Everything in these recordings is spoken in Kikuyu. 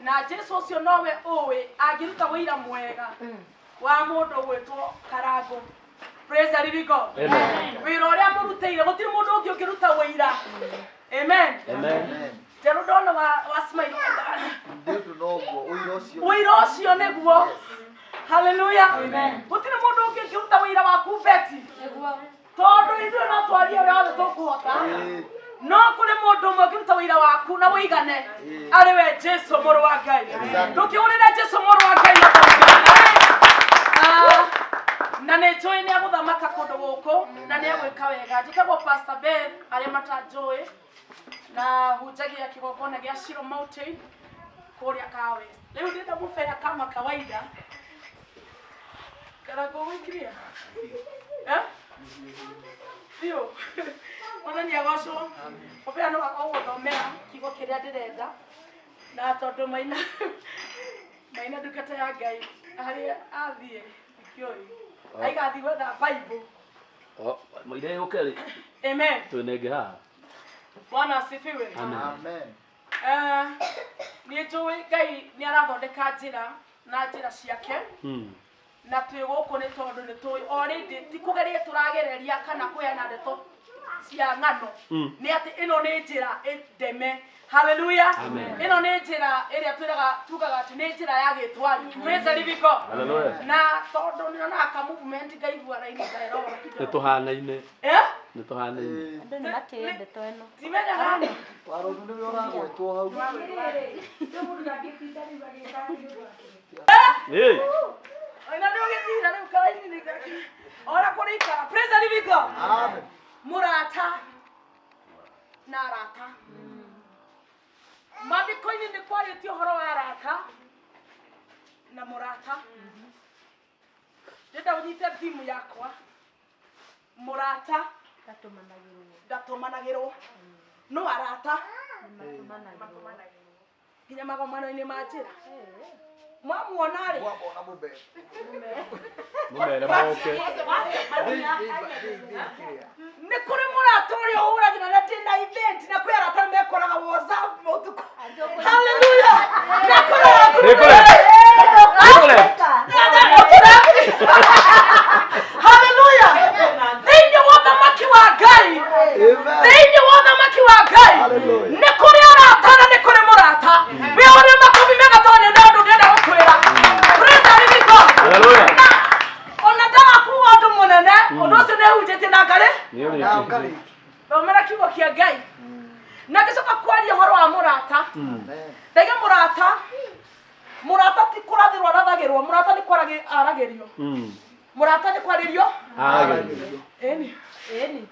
Na Jesu ũcio nowe ũĩ angĩruta ũira mwega wa mũndũ ũgwĩtwo Karangũ. Praise the living God. Amen. Wĩra ũrĩa mũrutĩire gũtirĩ mũndũ ũngĩ ũngĩruta ũira. Amen. Amen. Njerũ ndona wa, wa smile. Nĩ ũndũ noguo ũira ũcio Ũira ũcio nĩguo. Hallelujah. Gũtirĩ mũndũ ũngĩ ũngĩruta ũira waku Betty. Tondũ ithuĩ no twarie ũrĩa wothe tũkũhota. Ĩĩ. No kũrĩ mũndũ ũmwe ũngĩruta ũira waku na wĩigane Ĩĩ. arĩ we Jesu mũrũ wa Ngai. Exactly. Ndũkĩhũrĩre Jesu mũrũ wa Ngai makofi. Ah, na nĩ njũĩ nĩ agũthamaka kũndũ gũkũ na nĩ agwĩka wega. Njĩtagwo Pastor Ben arĩa matanjũĩ na hunjagia kĩgongona gĩa Shiro Mountain kũrĩa Kaa West. Rĩu ndĩrenda mũbea kama kawaida. Karangũ gwĩkiria? Eh? Biũ. Mwathani agocwo. Mũbea no agũthomera kiugo kĩrĩa ndĩrenda na tondũ maina maina ndungata ya Ngai harĩa athiĩ ndikĩũĩ aigathiĩ gwetha Bible. Mũire yũke rĩ, Amen. twĩnenge haha. Bwana asifiwe. Amen. Amen. Eh, niĩ njũĩ Ngai nĩ arathondeka njĩra na njĩra ciake na twĩ gũkũ nĩ tondũ nĩ tũĩ already ti kũgeria tũragereria kana kũheana ndeto cia ng'ano nĩ atĩ ĩno nĩ njĩra ndeme haleluya. Amen. Ĩno nĩ njĩra ĩrĩa twĩraga tugaga atĩ nĩ njĩra ya gĩtwari. Praise the living God. Hallelujah. Na tondũ nĩonaga ka movement ngaigua raini ngerora. Nĩ tũhanaine. Eh? Nĩ tũhanaine. Andũ nĩ matĩĩ ndeto ĩno. Timenyaga Warũnu nĩwe ũragwetwo hau. Ĩĩ. Ona nĩ ũgĩthira rĩu karaini nĩ ora kũrĩikara. Praise the living God. Amen. Mũrata na arata. Maandĩko-inĩ nĩ kwarĩtio ũhoro wa arata na mũrata. Ndĩrenda ũnyite thimu yakwa. Mũrata ndatũmanagĩrwo no arata nginya magomano-inĩ ma njĩra mwamuona rĩ Mwamona mũmere. Mũmere moke. Nĩ kũrĩ mũrata ũrĩa ũhũragĩra na ndĩ na event na kwĩ arata mekoraga WhatsApp ũtukũ. Haleluya. Mekoraga Nĩ kũrĩ. Nĩ kũrĩ. Haleluya. Thĩinĩ wa ũthamaki wa Ngai, Amen. thĩinĩ wa ũthamaki wa Ngai Hallelujah. nĩ kũrĩ arata na nĩ kũrĩ mũrata. Wĩhũrĩre makobi mega tondũ nĩ ũndũ ndĩrenda gũkwĩra. Praise the living God. Hallelujah. Na ona ndagakuga ũndũ mũnene, ũndũ ũcio nĩ hunjĩtie na ngarĩ Nĩ ũrĩkĩtie. Na ũkarĩkia. Thomera kiugo kĩa Ngai na ngĩcoka kwaria ũhoro wa mũrata. Amen. Ndaiga mũrata, mũrata ti kũrathĩrwo arathagĩrwo, mũrata nĩ aragĩrio. Mũrata nĩ kwarĩrio. Aragĩrio. Ĩni. Ĩni.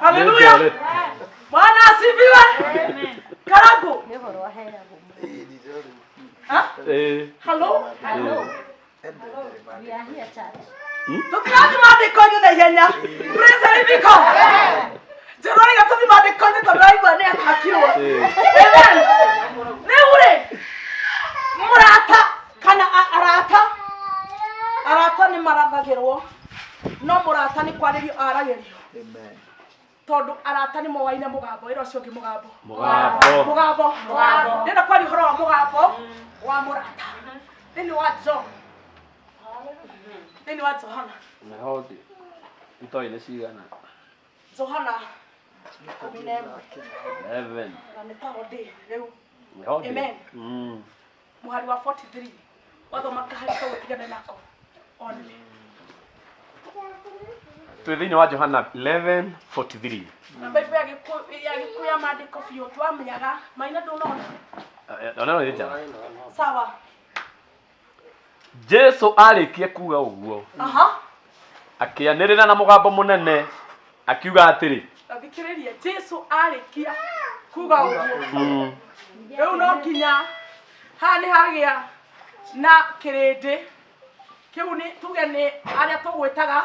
Haleluya. Nĩ Bwana asifiwe. Karangu. Nĩ ũhoro aheagwo. Ĩĩ, nĩ ndĩrona. Ha? Ĩĩ. Hello. Hello. Ende ndĩrĩ We are here, church. Tũtirathiĩ maandĩko-inĩ na ihenya. Praise the living God. Njĩra rĩga tũthiĩ maandĩko-inĩ tondũ aigua nĩ atakirwo. Amen. Rĩu rĩ, mũrata kana arata, arata nĩ marathagĩrwo no mũrata nĩ kwarĩrio aragĩrio. Amen. Tondũ arata nĩ moaine mũgambo ĩra ũcio ũngĩ mũgambo. Mũgambo. Mũgambo. Ndĩrenda kwaria ũhoro wa mũgambo wa mũrata thĩinĩ wa John, thĩinĩ wa Johana. Nĩho ndĩ. Itoĩ nĩ cigana? Johana 11. 11. Na nĩ taho ndĩ rĩu. Nĩho ndĩ. Amen. Mũhari wa 43 wathoma kahari kau ũtigane nako only. Twĩ thĩinĩ wa Johana 11:43. Na Bible ya Gĩkũyũ ya Gĩkũyũ ya maandĩko biũ twamĩaga maina ndũnona. Ona no nĩ njara. Sawa. Jesu arĩkia kuga ũguo akĩanĩrĩra na mũgambo mũnene akiuga atĩrĩ Thikĩrĩria, Jesu arĩkia kuga ũguo rĩu no nginya haha nĩ hagĩa na kĩrĩndĩ kĩu nĩ tuge nĩ arĩa tũgwĩtaga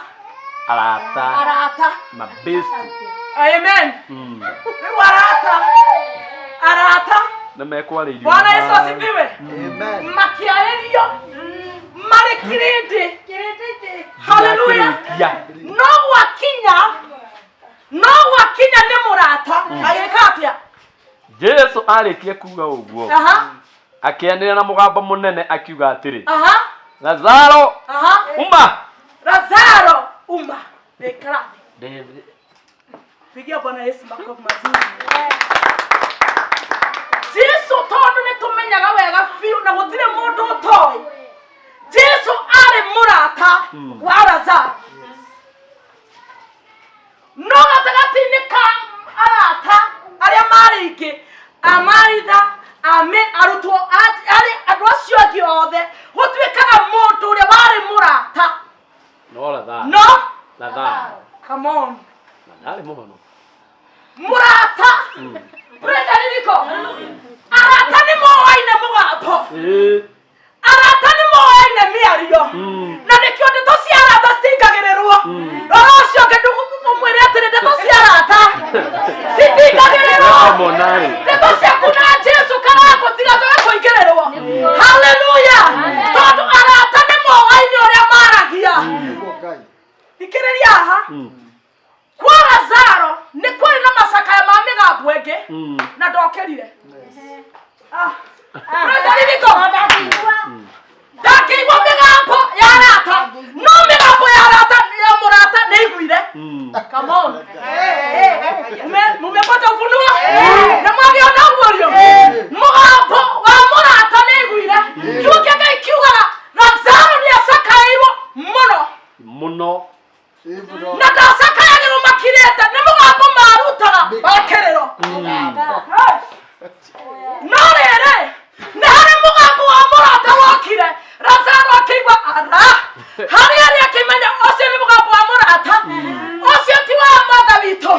arata arata. Mabesti. Amen. Rĩu arata, arata Nĩ mekwarĩirio. Bwana Yesu asifiwe. Amen. Makĩarĩrio marĩ kĩrĩndĩ. Haleluya. Akĩrĩkia. No gwakinya, no gwakinya nĩ mũrata agĩka atĩa? Jesu arĩkia kuga ũguo Aha. akĩanĩrĩra na mũgambo mũnene akiuga atĩrĩ, Aha. Lazaro, Aha. uma. Lazaro uma. Ndikara thĩ. Ndĩ- Pigia Bwana Yesu makofi mazuri. Jesu tondu nĩ tũmenyaga wega biũ na gũtirĩ mũndũ ũtoĩ. Jesu arĩ mũrata wa Lazaro. No gatagatĩ-inĩ ka arata arĩa marĩ aingĩ, a Maritha, a arutwo arĩ andũ acio angĩ othe, gũtuĩkaga mũndũ ũrĩa warĩ mũrata. No Lazaro. No, Lazaro. Come on. Na ndarĩ mũhono. Mũrata. Praise the living God. Arata nĩ moaine mũgambo. Ĩĩ. Arata nĩ moaine mĩario. Na nĩkĩo ndeto cia arata citingagĩrĩrwo. Rora ũcio ũngĩ ũmwĩre atĩrĩ, ndeto cia arata citingagĩrĩrwo. Monarĩ. Ndeto ciaku na Jesu karango tigacoke kũingĩrĩrwo. Haleluya. Tondũ arata nĩ moaine ũrĩa maragia. Ngai. Thikĩrĩria haha. Kwa Lazaro nĩ kwarĩ na macakaya ma mĩgambo ĩngĩ na ndokĩrire. Ah. Praise the living God. Ndakĩigua mĩgambo ya arata, no mĩgambo ya arata ya mũrata nĩ aiguire. Come on. Mumepata ufunuo na mwagĩona guorio mũgambo wa mũrata nĩ aiguire. Kiugo kĩa Ngai kiugaga Lazaro nĩ acakaĩirwo mũno. Mũno. Ĩ mũno. Na ndacakayagĩrwo makirĩte nĩ mũgambo marutaga wa kĩrĩro. No rĩrĩ, nĩ harĩ mũgambo wa mũrata wokire, Lazaro akĩigua ara harĩ arĩa akĩmenya ũcio nĩ mũgambo wa mũrata, ũcio ti wa mother witũ,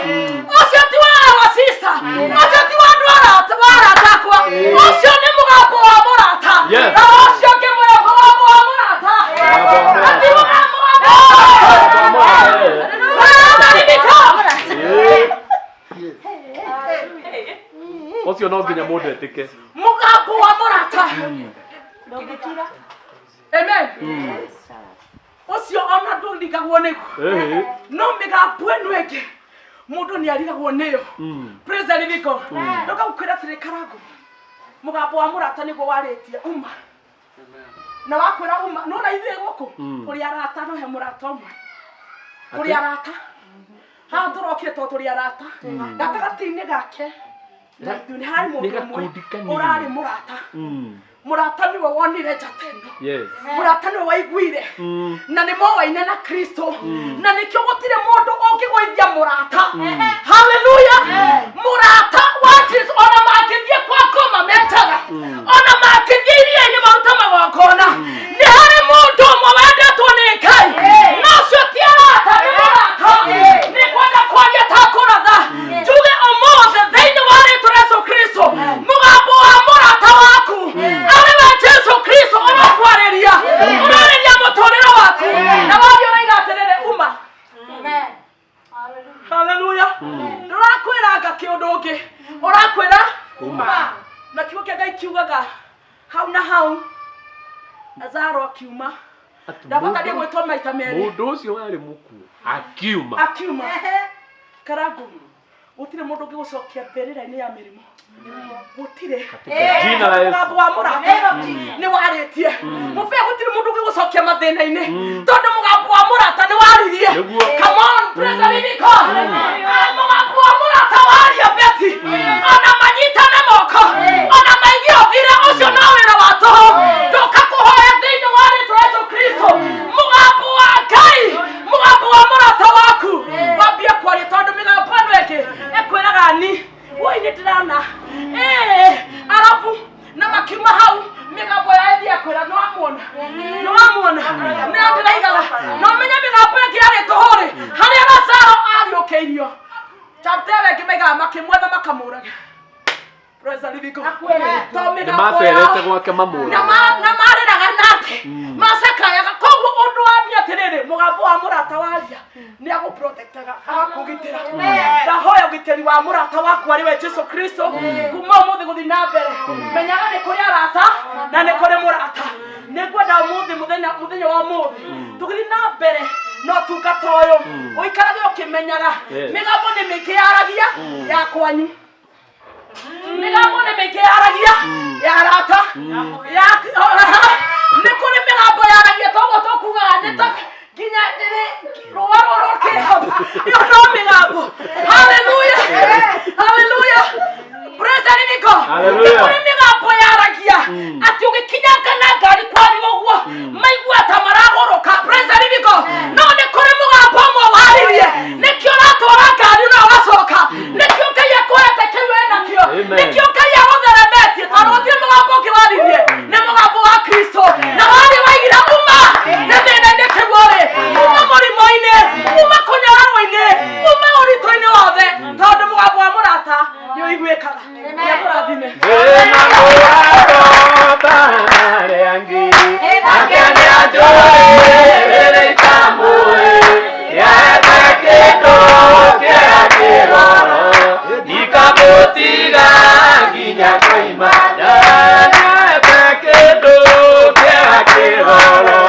ũcio ti wa our sister, ũcio ti wa andũ arata wa arata akwa, ũcio nĩ mũgambo wa mũrata. Yes. Na ũcio ngĩmwĩra mũgambo wa mũrata. Mũgambo wa mũrata. Ati mũgambo wa mũrata. Mũrata. Ĩĩ. Yes. Ũcio no nginya mũndũ etĩke. Mũgambo wa mũrata. Amen. Ũcio ona ndũrigagwo nĩguo. Ĩĩ. No mĩgambo ĩno ĩngĩ mũndũ nĩ arigagwo nĩyo. Praise the living God. Ndũgagũkwĩra atĩrĩ, karango mũgambo wa mũrata nĩguo warĩtie uma na wakwĩra uma nona ithuĩ gũkũ tũrĩ arata, no he mũrata ũmwe tũrĩ arata haha tũrokire tondũ tũrĩ arata gatagatĩ-inĩ gake na ithuĩ nĩ harĩ Nĩ mũndũ ũmwe gakundi kanini. ũrarĩ mũrata. Mũrata nĩwe wonire njata ĩno. Yes. Mũrata nĩwe waiguire na nĩ moaine na Kristo, na nĩkĩo gũtirĩ mũndũ ũngĩgũithia mũrata. Haleluya. Mũrata wa Jesu ona mangĩthiĩ kwa ngoma metaga, ona mangĩthiĩ iria-inĩ maruta magongona, nĩ harĩ mũndũ ũmwe wendetwo nĩ Ngai, no ũcio ti arata, nĩ mũrata. Nĩ kwenda kwaria ta kũratha njuge ũmũthĩ thĩinĩ wa rĩtwa rĩa Yesu Kristo, mũgambo wa mũrata waku arĩ we Jesu Kristo ũrakwarĩria, ũrarĩria mũtũrĩre waku na wathiĩ ũraiga atĩrĩrĩ, uma. Haleluya. Ndũrakwĩra nga kĩũndũ ũngĩ, ũrakwĩra Uma. Na kiugo kĩa Ngai kiugaga hau na hau Lazaro akiuma. Atĩ Ndabatarie mũndũ- gwĩtwo maita merĩ. Mũndũ ũcio warĩ mũkuũ akiuma. Akiuma. Karangu, gũtirĩ mũndũ ũngĩgũcokia mbĩrĩra-inĩ ya mĩrimũ, gũtirĩ. Katika jina la Yesu. Mũgambo wa mũrata nĩ warĩtie mũbĩa, gũtirĩ mũndũ ũngĩgũcokia mathĩna-inĩ tondũ mũgambo wa mũrata nĩ waririe. Nĩguo. Come on, praise the living God. Ah, mũgambo wa mũrata waria, beti ona manyitane moko ona maige ũthire, ũcio no wĩra wa tũhũ. Ndoka kũhoya thĩinĩ wa rĩtwa Yesu Kristo, mũgambo wa Ngai, mũgambo wa mũrata waku wambie kwaria, tondũ mĩgambo ĩno ĩngĩ ĩkwĩraga ni woi nĩ ndĩrona ĩĩ arabu na makiuma hau mĩgambo ya ĩthiĩ akwĩra nĩwamuona nĩwamuona nĩyo ndĩraigaga no menye mĩgambo ĩngĩ yarĩ tũhũ-rĩ harĩa Lazaro ariũkĩirio chapter ĩyo ĩngĩ maigaga makĩmwetha makamũraga. Praise the living God. To Nĩ mĩgambo macerete yao gwake mamũraga. Na marĩraga nake macakayaga, koguo ũndũ wa niĩ atĩrĩrĩ, mũgambo wa mũrata waria nĩ agũprotectaga, agakũgitĩra. Ndahoya ũgitĩri wa mũrata waku arĩ we Jesu Kristo kuma ũmũthĩ gũthiĩ na mbere. Menyaga nĩ kũrĩ arata na nĩ kũrĩ mũrata. Nĩ ngwenda ũmũthĩ, mũthenya mũthenya wa ũmũthĩ tũgĩthiĩ na mbere no tungata ũyũ, ũikarage ũkĩmenyaga mĩgambo nĩ mĩingĩ yaragia ya kwanyu. Mĩgambo nĩ mĩingĩ yaragia ya arata ya nĩ kũrĩ mĩgambo yaragia toguo tũkugaga nĩ ta nginya ndĩrĩ rũa rũrũ rũkĩhau ĩyo no mĩgambo. Haleluya, haleluya, praise the living God. Hallelujah. Nĩ kũrĩ mĩgambo yaragia atĩ ũgĩkinyanga na ngari kwario ũguo maigua ta maragũrũka. Praise the living God. No nĩ kũrĩ mũgambo ũmwe waririe, nĩkĩo ũratwara ngari na ũgacoka, nĩkĩo Ngai akũhete kĩu wĩnakĩo. Amen. Nĩkĩo Ngai agũtheremetie tondũ gũtirĩ mũgambo ũngĩ waririe, nĩ mũgambo wa Kristo, na warĩ waigire uma gĩthĩna-inĩ kĩu ũrĩ, uma mũrimũ-inĩ, uma kũnyararwo-inĩ, uma ũritũ-inĩ wothe, tondũ mũgambo wa mũrata nĩ ũiguĩkaga. Nĩ akũrathime. Ndĩna mũgambo ta arĩa angĩ, nake nĩanjũĩ rĩrĩa itamũĩ. Nĩahete kĩndũ kĩega kĩgoro, ndikamũtiga nginya ngoima. Nĩahete kĩndũ kĩega kĩgoro,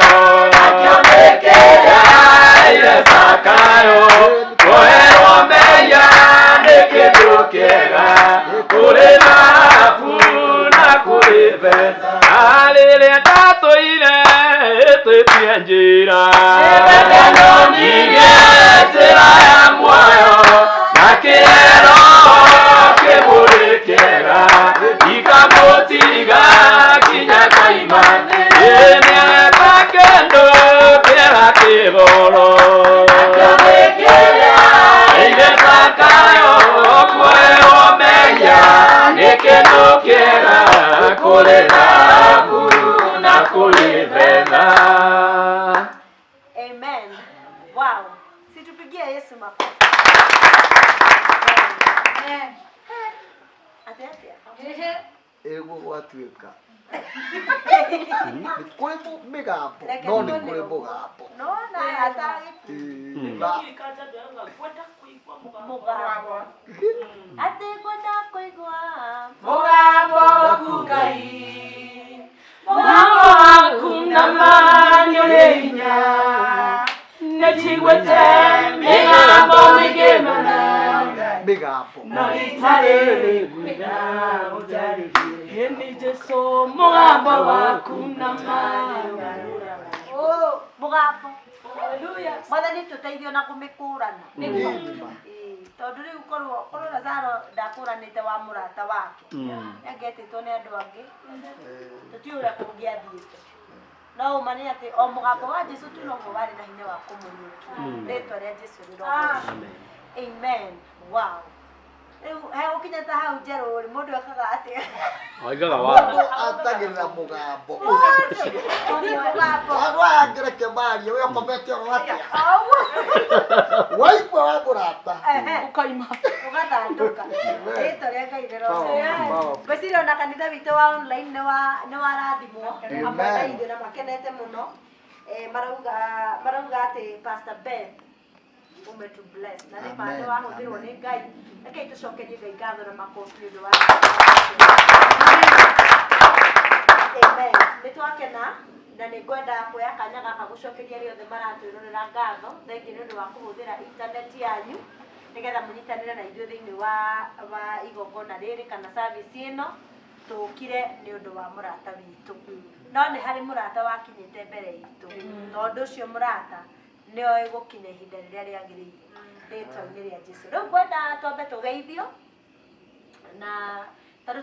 nakĩo nĩ kĩrĩa aheire Zakayo. Kũherwo mehia nĩ kĩndũ kĩega, kũrĩ thahabu na kũrĩ betha. Rĩrĩa ndatũire ĩtĩtie njĩra, nĩnyonire njĩra ya muoyo, na kĩero kĩmũrĩ kĩega, ndikamũtiga nginya ngoima. Nĩahete kĩndũ kĩega kĩgoro, aheire Zakayo. Kũherwo mehia nĩ kĩndũ kĩega, kũrĩ thahabu na kũrĩ betha. Amen. Wow. Situpigie Yesu makofi. Amen. Ate atia. Ĩguo gwatuĩka nĩ kũrĩ mĩgambo no nĩ kũrĩ mũgambo. No na hata Ĩĩ, na mugambo. Ate ngwenda kũigua Mũgambo waku Ngai, mũgambo waku nama nĩ ũrĩ hinya, nĩnjiguĩte mĩgambo mĩingĩ mũno, mĩgambo no rita rĩrĩ ngwenda ũnjarĩrie. Nĩ Jesũ, mũgambo waku nama. Oh, mũgambo. Haleluya. Mwathani tũteithio na kũmĩkũrana. Ĩĩ, Ĩĩ, tondũ rĩu korwo Lazaro ndakũranĩte wa mũrata wake, nĩangetĩtwo nĩ andũ angĩ, tũtiũĩ ũrĩa kũngĩathiĩte. No ũma nĩ atĩ o mũgambo wa Jesu tu noguo warĩ na hinya wa kũmũriũkia. Rĩtwa rĩa Jesu rĩrogocwo. Amen. Wow. Rĩu hegũkinya ta hau njerũ rĩ, mũndũ ekaga atĩa? Waigaga wa Mũndũ atagĩrĩra mũgambo. Mũgambo. Andũ aya angĩ reke marie, we ũkomete oro atĩa? Waigua wa mũrata. Ehe. Ũkaima. Ũgathandũka. Rĩtwa rĩa Ngai rĩrogocwo. Powerful. Ngwĩciria ona kanitha witũ wa online nĩ warathimwo Amen. hamwe na ithuĩ na makenete mũno. Marauga atĩ Pastor Beth umetu bless na nĩ ma Amen. nĩ wahũthĩrwo nĩ Ngai. Rekei tũcokerie Ngai ngatho na makobi nĩ ũndũ wa Amen. Nĩ twakena na nĩ ngwenda kuoya kanya gaka gũcokeria arĩa othe maratwĩrorera ngatho. Thengiũ nĩ ũndũ wa kũhũthĩra internet yanyu nĩgetha mũnyitanĩre na ithuĩ thĩinĩ wa igongona rĩrĩ kana service ĩno tũkire nĩ ũndũ wa mũrata witũ. No nĩ harĩ mũrata wakinyĩte mbere itũ, tondũ ũcio mũrata nĩoĩ gũkinya ihinda rĩrĩa rĩagĩrĩire rĩtwa-inĩ rĩa Jesu. Rĩu ngwenda twambe tũgeithio na tondũ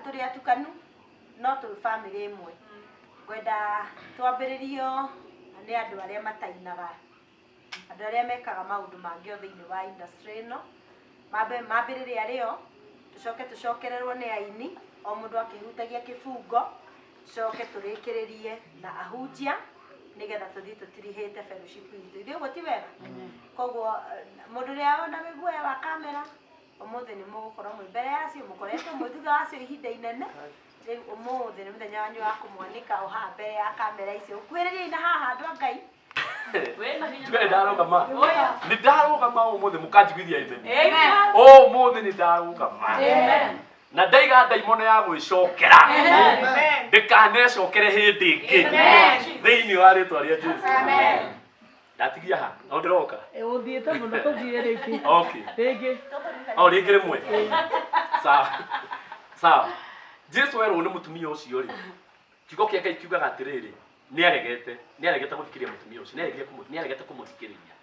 tũrĩ atukanu no tũrĩ bamĩrĩ ĩmwe, ngwenda twambĩrĩrio nĩ andũ arĩa matainaga, andũ arĩa mekaga maũndũ mangĩ o thĩinĩ wa industry ĩno, mambĩrĩre arĩo, tũcoke tũcokererwo nĩ aini, o mũndũ akĩhutagia kĩbungo, tũcoke tũrĩkĩrĩrie na ahunjia nĩgetha tũthiĩ tũtirihĩte fellowship itũ. Ithuĩ ũguo ti wega? Koguo mũndũ ũrĩa ona wĩ guoya wa kamera, ũmũthĩ nĩ mũgũkorwo mwĩ mbere yacio, mũkoretwo mwĩ thutha wacio ihinda inene. Rĩu ũmũthĩ nĩ mũthenya wanyu wa kũmwanĩka o haha mbere ya kamera icio. Ũkuhĩrĩriai na haha andũ a Ngai. Nĩ ndarũgama, nĩ ndarũgama ũmũthĩ, mũkanjiguithia amen. Amen. Ũmũthĩ nĩ ndarũgama Amen. Na ndaiga ndaimono ya gwĩcokera ndĩkanecokere hĩndĩ ĩngĩ thĩinĩ wa rĩtwa rĩa Jesu. Ndatigia ha no ndĩroka. Ũthiĩte mũno, tũthiĩ rĩngĩ. Okay. Rĩngĩ. O rĩngĩ rĩmwe, sawa. Sawa. Jesu erwo nĩ mũtumia ũcio rĩ, kiugo kĩa Ngai kiugaga atĩrĩrĩ, nĩaregete, nĩaregete gũthikĩrĩria mũtumia ũcio, nĩaregire kũmũ- nĩaregete kũmũthikĩrĩria.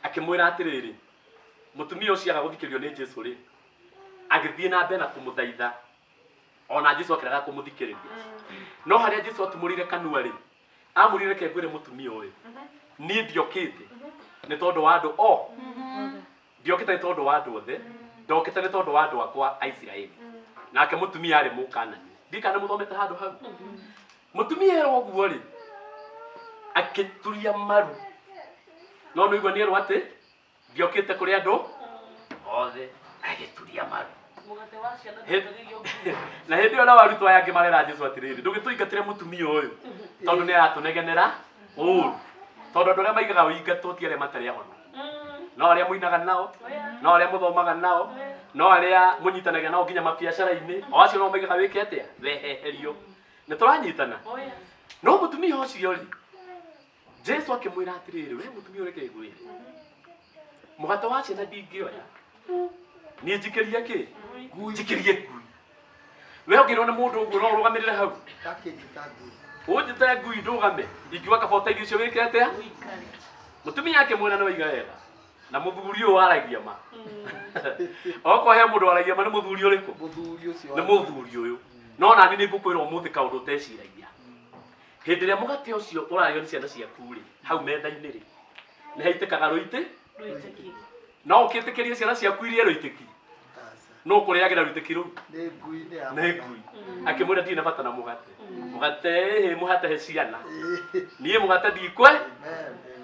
Akĩmwĩra atĩrĩrĩ, mũtumia ũcio aga gũthikĩrĩrio nĩ Jesu rĩ, agĩthiĩ na mbere na kũmũthaitha, ona Jesu akĩrega kũmũthikĩrĩria. No harĩa Jesu atumũrire kanua rĩ, amwĩrire reke ngwĩre mũtumia ũyũ, niĩ ndiokĩte nĩ tondũ wa andũ o, ndiokĩte nĩ tondũ wa andũ othe, ndokĩte nĩ tondũ wa andũ akwa a Isiraeli. Nake mũtumia arĩ Mũkanani. Ndiũĩ kana nĩ mũthomete handũ hau. Mũtumia erwo ũguo rĩ, akĩturia maru. No nĩ ũigua nĩ erwo atĩ ndiokĩte kũrĩ andũ othe, agĩturia maru. Mũgate wa ciana Hĩ- na hĩndĩ ĩyo nao arutwo aya angĩ marera Jesu atĩrĩrĩ, ndũgĩtũingatĩre mũtumia ũyũ tondũ nĩ aratũnegenera ũru, tondũ andũ arĩa maigaga ũingatwo ti arĩa matarĩ ahono, no arĩa mũinaga nao, no arĩa mũthomaga nao, no arĩa mũnyitanagia nao nginya mabiacara-inĩ, o acio no maigaga wĩke atĩa, weheherio. Nĩ tũranyitana? No mũtumia ũcio rĩ, Jesu akĩmwĩra atĩrĩrĩ, we mũtumia ũreke ngwĩre, mũgate wa ciana ndingĩoya, niĩ njikĩrie kĩ, njikĩrie ngui. We ũngĩrwo nĩ mũndũ ũguo no ũrũgamĩrĩre hau? Ndakĩnjĩta ngui. Ũnjĩte ngui ndũgame, ingiuga kaba ũteithio ũcio wĩke atĩa? Mũtumia akĩmwĩra nĩ waiga wega, na mũthuri ũyũ waragia ma. Okorwo he mũndũ waragia ma nĩ mũthuri ũrĩkũ? Mũthuri ũcio. Nĩ mũthuri ũyũ. No nani nĩ ngũkwĩra ũmũthĩ kaũndũ ũteciragia. Hĩndĩ ĩrĩa mũgate ũcio ũrarĩo nĩ ciana ciaku rĩ, hau metha-inĩ rĩ, nĩ haitĩkaga rũitĩ. No ũkĩtĩkĩrie ciana ciaku irie rũitĩki? No ũkũrĩagĩra rũitĩki rũu? Nĩ ngui nĩ ya. Nĩ ngui. Akĩmwĩra ndirĩ na bata na mũgate. Mũgate ĩhĩ mũhate he ciana. Niĩ mũgate ndikwe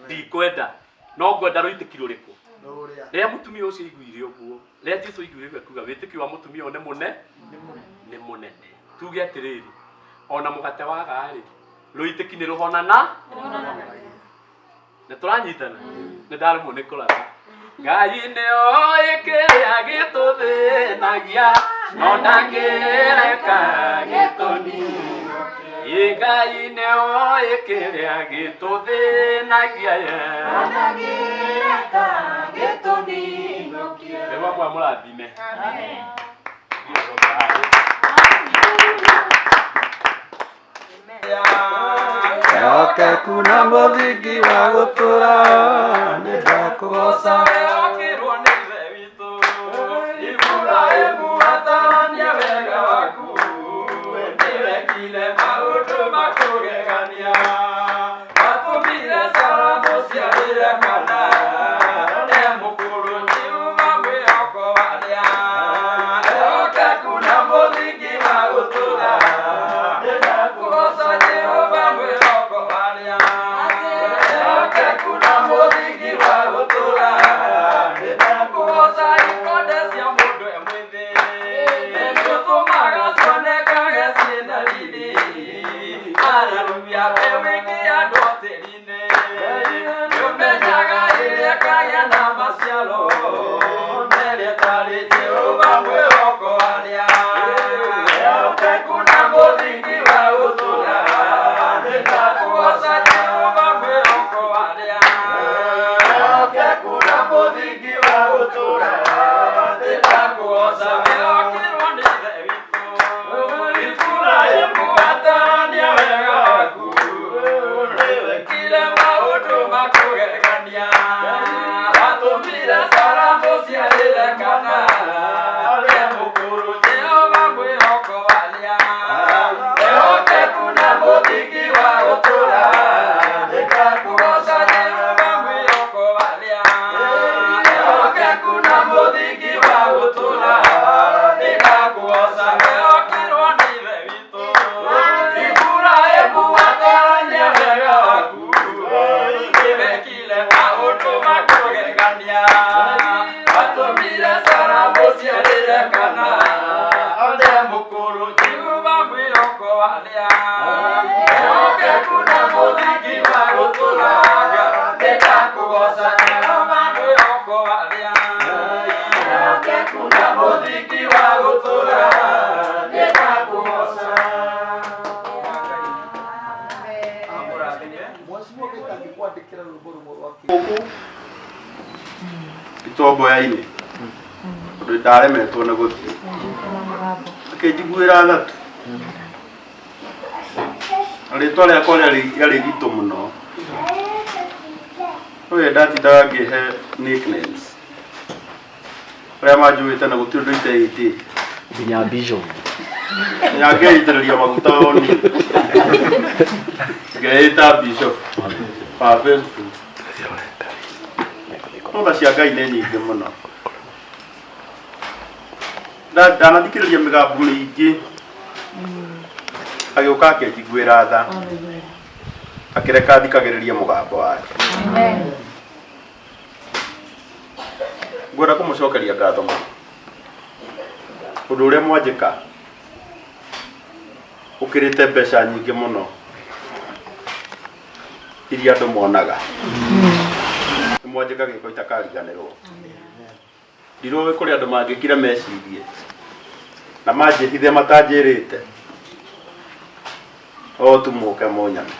ndikwenda. No ngwenda rũitĩki rũrĩkũ? Rũrĩa. Rĩrĩa mũtumia ũcio aiguire ũguo, rĩrĩa Jesu aiguire ũguo akiuga wĩtĩkio wa mũtumia ũyũ nĩ mũne, nĩ mũnene. Tuge atĩrĩrĩ, ona mũgate waga rĩ, rũitĩki nĩ rũhonana. Nĩ tũranyitana? Nĩ ndaremwo nĩ kũratha. Ngai nĩ oĩ kĩrĩa gĩtũthĩnagia, no ndangĩreka gĩtũninũkie. Ĩ Ngai nĩ oĩ kĩrĩa gĩtũthĩnagia, Rĩu amwe mũrathime. Yoke kuna mũthingi wa gũtũra nĩ ndakũgoca. Wekirwo nĩ Ithe witũ, Iburahĩmu atarania wega waku, nĩwekire maũndũ ma kũgegania, watũmire Sara mũciarĩre mwana, nĩ mũkũrũ ngiuma mwĩhoko warĩa. Ehokeku na mũthingi wa gũtũra, nĩ ndakũgoca Jehova mwĩhoko warĩa. Ehokeku na mũthingi wa gũtũra, nĩ ndakũgoca ikonde cia mũndũ e mwĩthĩ, nĩũtũmaga cionekage ciĩna riri. Haleluya, mbeũ ĩngĩhandwo tĩri-inĩ, nĩũmenyaga ĩrĩa ĩkagĩa na maciaro, na ĩrĩa ĩtarĩ Jehova mwĩhoko warĩa. Ehokeku na mũthingi wa gũtũra, nĩ ndakũgoca Jehova mwĩhoko warĩa. Ehokeku na mũthingi wa gũtũra, nĩ ndakũgoca wĩhokirwo nĩ Ithe witũ. Iburahĩmu atarania wega waku, nĩwekire maũndũ ma kũgegania, watũmire Sara mũciarĩre kana, nĩ mũkũrũ Jehova mwĩhoko warĩa. Ehokeku na mũthingi wa gũtũra, nĩ ndakũgoca Jehova mwĩhoko warĩa. Ehokeku na mũthingi wa gũtũra, nĩ ndakũgoca wĩhokirwo nĩ Ithe witũ. Iburahĩmu atarania wega waku, nĩwekire maũndũ ma kũgegania, watũmire Sara mũciarĩre kana, nĩ mũkũrũ Jehova mwĩhoko warĩa. Ehokeku na mũthingi wa gũtũra, nĩ ndakũgoca Jehova mwĩhoko warĩa. Ehokeku na mũthingi wa gũtũra, nĩ ndakũgoca. Mwaciwo gĩtangĩkwandĩkĩra rwĩmbo rũmwe rwa kĩ. Itomboya-inĩ tondũ ndaremetwo nĩ gũthiĩ. Akĩnjiguĩra tha tu. Na rĩtwa rĩakwa rĩarĩ ritũ mũno. Ũyũ ndatindaga ngĩhe nicknames. Arĩa manjũĩ tene gũtirĩ ũndũ iteĩtĩte. Nginya vision. Nginya ngeitĩrĩria maguta oni. Ngeĩta bishop wa Facebook. No tha cia Ngai nĩ nyingĩ mũno. Ndanathikĩrĩria mĩgambo mĩingĩ agĩũka akĩnjiguĩra tha akĩreka thikagĩrĩrie mũgambo wake. Ngwenda kũmũcokeria ngatho mũno ũndũ ũrĩa mwanjĩka ũkĩrĩte mbeca nyingĩ mũno iria andũ monaga. Nĩ mwanjĩka gĩko itakariganĩrwo. Ndiroĩ kũrĩ andũ mangĩkira mecirie na manjĩhithe matanjĩrĩte o tu mũke mũnyame.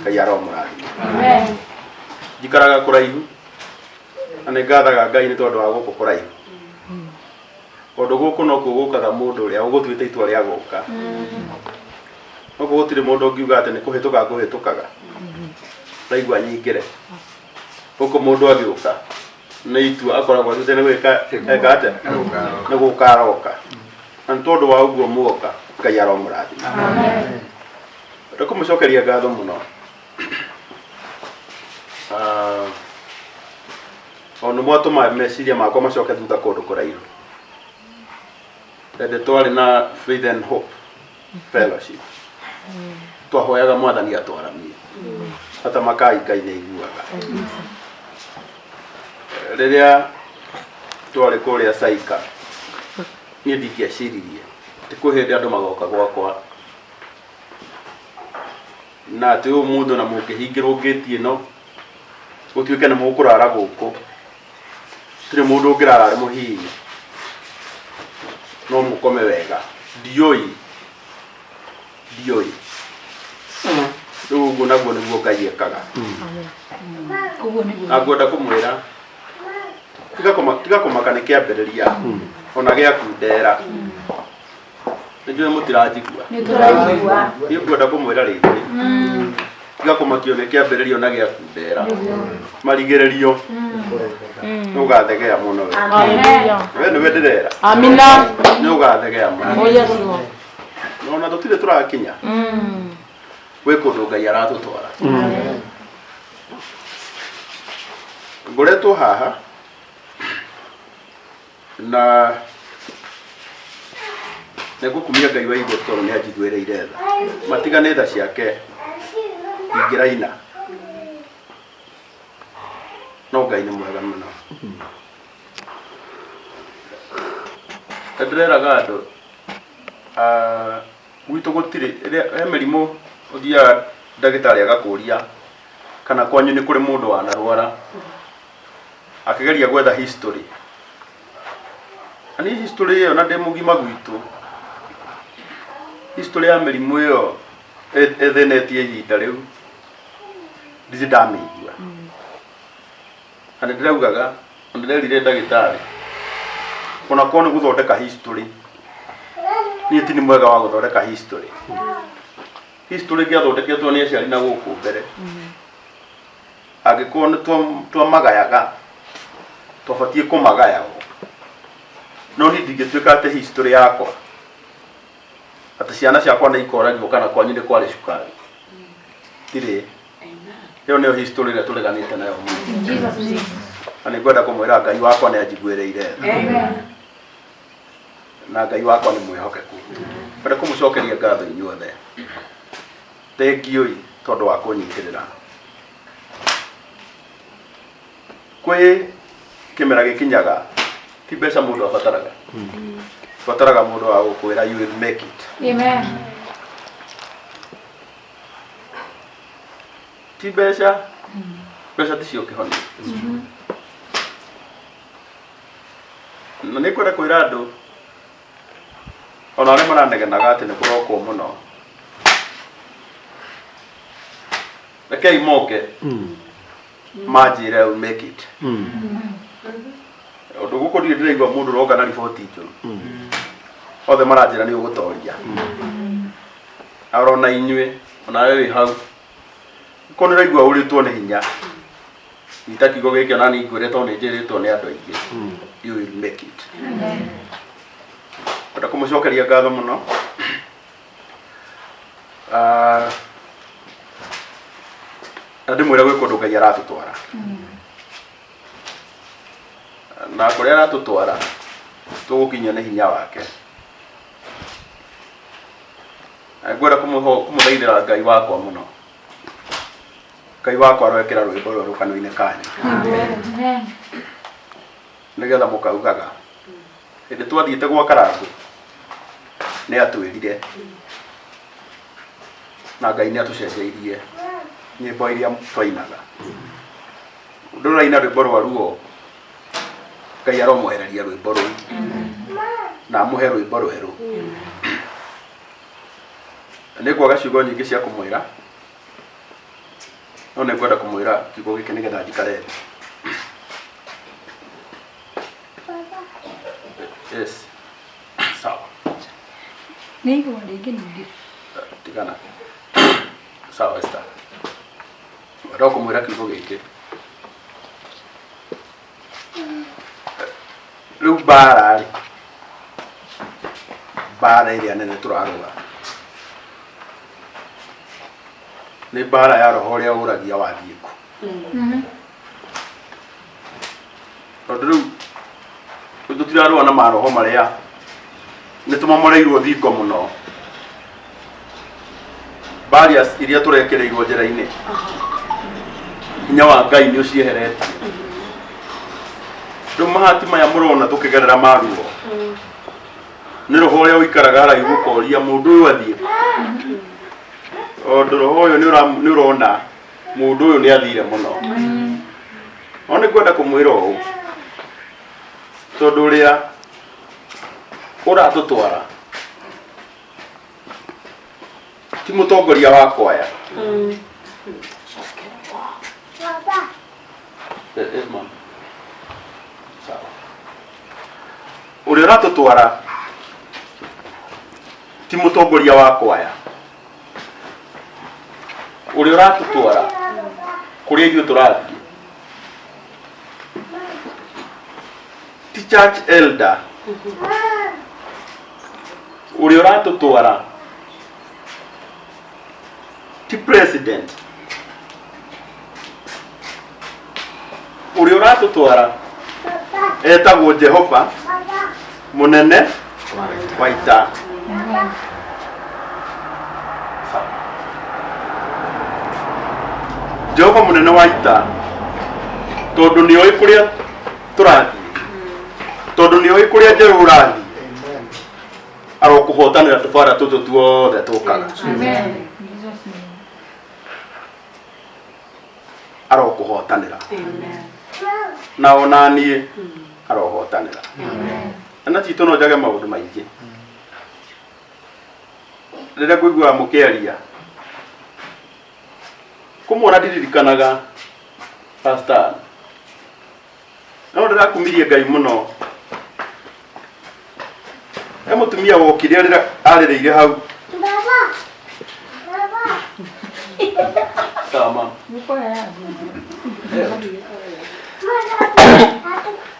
Ngai aromũrathima. Njikaraga kũraihu na nĩ ngathaga Ngai nĩ tondũ wa gũkũ kũraihu. Tondũ gũkũ nokuo gũkaga mũndũ ũrĩa ũgũtuĩte itua rĩa gũka. Gũkũ gũtirĩ mũndũ ũngiuga atĩ nĩ kũhĩtũka ngũhĩtũkaga. Ndaigua nyingĩre. Gũkũ mũndũ agĩũka nĩ itua akoragwo atuĩte nĩ gwĩka eka atĩa? Nĩ gũka aroka. Na nĩ tondũ wa ũguo muoka Ngai aromũrathima. Ndĩ kũmũcokeria ngatho mũno. Ah, o nĩ mwatũma meciria makwa macoke thutha kũndũ kũraihu. Hĩndĩ twarĩ na Faith and Hope Fellowship. Twahoyaga mwathani atwaramie. Hata makai Ngai nĩ aiguaga. Rĩrĩa twarĩ kũrĩa Saika, niĩ ndingĩeciririe atĩ kwĩ hĩndĩ andũ magoka gwakwa na atĩ ũmũthĩ ona mũngĩhingĩrwo ngĩti ĩno gũtuĩke nĩ mũkũrara gũkũ, gũtirĩ mũndũ ũngĩrara arĩ mũhihinye, no mũkome wega. Ndiũĩ, ndiũĩ. Rĩu ũguo naguo nĩguo Ngai ekaga. Na ngwenda kũmwĩra tiga kũmaka nĩ kĩambĩrĩria ona gĩaku ndera. Nĩ njũĩ mũtiranjigua. Niĩ ngwenda kũmwĩra rĩngĩ tiga kũmakio nĩ kĩambĩrĩria ona gĩaku ndera. Marigĩrĩrio nĩ ũgathegea mũno we. We nĩwe ndĩrera. Amina. Nĩ ũgathegea mũno. Oh yes Lord. Ona tũtirĩ tũrakinya. Gwĩ kũndũ Ngai aratũtwara. Ngoretwo haha na nĩngũkumia Ngai wa igũrũ tondũ nĩ anjiguĩrĩire tha. Matiga nĩ tha ciake ndingĩraina. No Ngai nĩ mwega mũno. Nĩndĩreraga andũ gwitũ gũtirĩ, he mĩrimũ ũthiaga ndagĩtarĩ agakũria kana kwanyu nĩ kũrĩ mũndũ wanarwara akĩgeria gwetha history. Na niĩ history ĩyo na ndĩ mũgima gwitũ, history ya mĩrimũ ĩyo ĩthĩnĩtie ihinda rĩu ndirĩ ndamĩigua. Na nĩ ndĩraugaga, na ndĩrerire ndagĩtarĩ, ona korwo nĩ gũthondeka history, niĩ ti nĩ mwega wa gũthondeka history. History ĩngĩathondeketwo nĩ aciari na gũkũ mbere, angĩkorwo nĩ twamagayaga, twabatiĩ kũmagaya o. No niĩ ndingĩtuĩka atĩ history yakwa, atĩ ciana ciakwa nĩ ikoragio kana kwanyu nĩ kwarĩ cukari. Ndirĩ. Ĩyo nĩyo history ĩrĩa tũreganĩte nayo mũno. Na nĩ ngwenda kũmwĩra Ngai wakwa nĩ anjiguĩrĩire tha. Na Ngai wakwa nĩ mwĩhokeku. Ngwenda kũmũcokeria ngatho inyuothe. Thengiũi tondũ wa kũnyitĩrĩra. Kwĩ kĩmera gĩkinyaga ti mbeca mũndũ abataraga. Ũbataraga mũndũ wa gũkwĩra you will make it. Amen. Ti mbeca, mbeca ticio kĩhonia. Na nĩ ngwenda kwĩra andũ ona arĩa maranegenaga atĩ nĩ kũrokwo mũno, rekei moke manjĩre I will make it. Ũndũ gũkũ ndirĩ ndĩraigua mũndũ ũroka na riboti njũru. Othe maranjĩra nĩ ũgũtoria. Arona inyuĩ, onawe wĩ hau. Ko nĩ ũraigua ũrĩtwo nĩ hinya. Nyita kiugo gĩkĩ ona niĩ ngwĩre tondũ nĩ njĩrĩtwo nĩ andũ aingĩ. You will make it. Ngwenda kũmũcokeria ngatho mũno. Ah, na ndĩmwĩre gwĩ kũndũ Ngai aratũtwara. Na kũrĩa aratũtwara tũgũkinyio nĩ hinya wake. Na ngwenda kũmũthaithĩra Ngai wakwa mũno. Ngai wakwa aroekĩra rwĩmbo rwerũ kanua-inĩ kanyu. Nĩgetha mũkaugaga. Hĩndĩ twathiĩte gwa Karangũ nĩ atwĩrire na Ngai nĩ atũcenjeirie nyĩmbo iria twainaga. Mũndũ ũraina rwĩmbo rwa ruo Ngai aromwehereria rwĩmbo rũu na amũhe rwĩmbo rwerũ. Nĩ ngwaga ciugo nyingĩ cia kũmwĩra no nĩ ngwenda kũmwĩra kiugo gĩkĩ nĩgetha njikare thĩ. Yes. Sawa. Nĩ igũa rĩngĩ ningĩ. Tigana. Sawa Esther. Ngwenda kũmwĩra kiugo gĩkĩ. Rĩu mbara rĩ, mbara ĩrĩa nene tũrarũa nĩ mbara ya roho ũrĩa ũragia wathiĩ kũ. Tondũ rĩu rĩu tũtirarũa na maroho marĩa nĩ tũmamoreirwo thingo mũno. Barriers iria tũrekĩrĩirwo njĩra-inĩ hinya wa Ngai nĩ ũcieheretie. Rĩu mahati maya mũrona tũkĩgerera maruo nĩ roho ũrĩa ũikaraga haraihu ũkoria mũndũ ũyũ athiĩ kũ? Tondũ roho ũyũ nĩ ũrona mũndũ ũyũ nĩ athire mũno. No nĩ ngwenda kũmwĩra ũũ tondũ ũrĩa ũratũtwara ti mũtongoria wa kwaya. Eh, eh, ma'am. Sawa. Ũrĩa ũratũtwara ti mũtongoria wa kwaya. Ũrĩa ũratũtwara kũrĩa ithuĩ tũrathiĩ ti church elder. Ũrĩa ũratũtwara ti president. Ũrĩa ũratũtwara etagwo Jehova mũnene wa ita. Jehova mũnene wa ita tondũ nĩ oĩ kũrĩa tũrathiĩ, tondũ nĩ oĩ kũrĩa njerũ ũrathiĩ, arokũhotanĩra tũbara tũtũ tuothe tũkaga. Amen. In Jesus' name. Arokũhotanĩra na ona niĩ arohotanĩra na citũ no njage maũndũ maingĩ rĩrĩa ngũiguaga mũkĩaria kũmwona ndiririkanaga pastor no ndĩrakumirie Ngai mũno he mũtumia wokire rĩrĩa arĩrĩire hau. Sawa mama.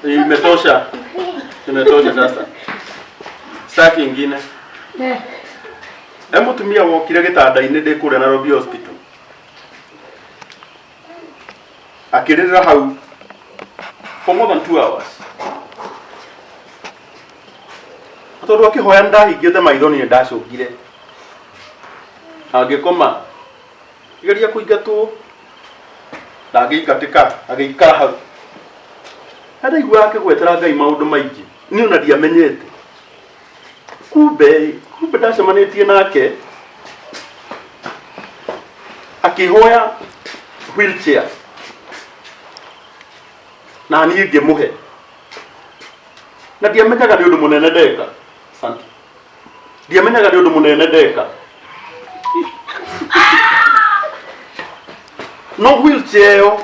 Imetosha. Imetosha sasa. Sitaki ingine. He mũtumia wokire gĩtanda-inĩ ndĩ kũrĩa Nairobi Hospital. Akĩrĩrĩra hau for more than 2 hours. Tondũ akĩhoya nĩ ndahingĩte maitho niĩ ndacũngire. Angĩkoma geria kũingatwo ndangĩingatĩka agĩikara hau. Na ndaigua akĩgwetera Ngai maũndũ maingĩ niĩ ona ndiamenyete. Kumbe kumbe ndacemanĩtie nake akĩhoya wheelchair na niĩ ngĩmũhe na ndiamenyaga nĩ ũndũ mũnene ndeka. Asante. Ndiamenyaga nĩ ũndũ mũnene ndeka no wheelchair ĩyo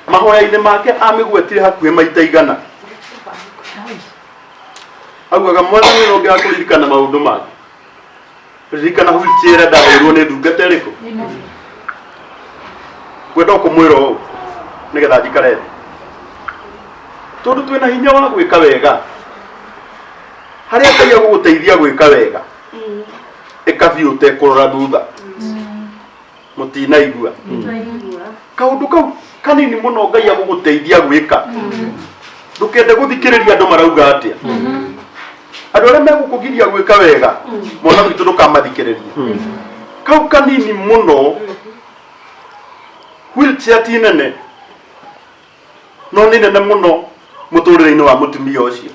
mahoya-inĩ make amĩgwetire hakuhĩ maita 100. Augaga mwathani no ũngĩaga kũririkana maũndũ make. Ririkana wheelchair ĩrĩa ndaheirwo nĩ ndungata ĩrĩkũ? Ngwenda o kũmwĩra ũũ nĩgetha njikare thĩ. Tondũ twĩna hinya wa gwĩka wega. Harĩa Ngai agũgũteithia gwĩka wega, ĩka biũ ũtekũrora thutha. Mũtinaigua. Kaũndũ kau kanini mũno Ngai agũgũteithia gwĩka. Ndũkende gũthikĩrĩria andũ marauga atĩa. Andũ arĩa megũkũgiria gwĩka wega, mwana witũ ndũkamathikĩrĩrie. Kau kanini mũno, wheelchair ti nene, no nĩ nene mũno mũtũrĩre-inĩ wa mũtumia ũcio,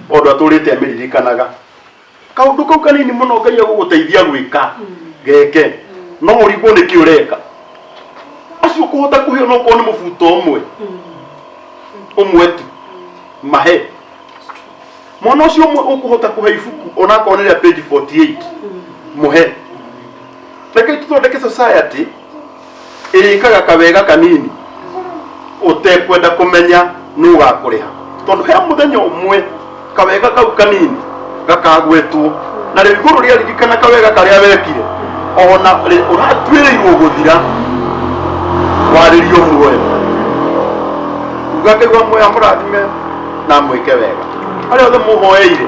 tondũ atũrĩte amĩririkanaga. Kaũndũ kau kanini mũno Ngai agũgũteithia gwĩka, geke, no ũrigwo nĩkĩ ũreka. Acio ũkũhota kũhe ona okorwo nĩ mũbuto ũmwe, ũmwe tu, mahe. Mwana ũcio ũmwe ũkũhota kũhe ibuku ona akorwo nĩ rĩa page 48, mũhe. Rekei tũthondeke society ĩrĩkaga kawega kanini ũtekwenda kũmenya nũ ũgakũrĩha, tondũ he mũthenya ũmwe kawega kau kanini gakagwetwo na rĩu igũrũ rĩaririkana kawega karĩa wekire, ona ũratuĩrĩirwo gũthira warĩrio muoyo. Uga Ngai wa muoyo amũrathime na amwĩke wega. Arĩa othe mũhoeire,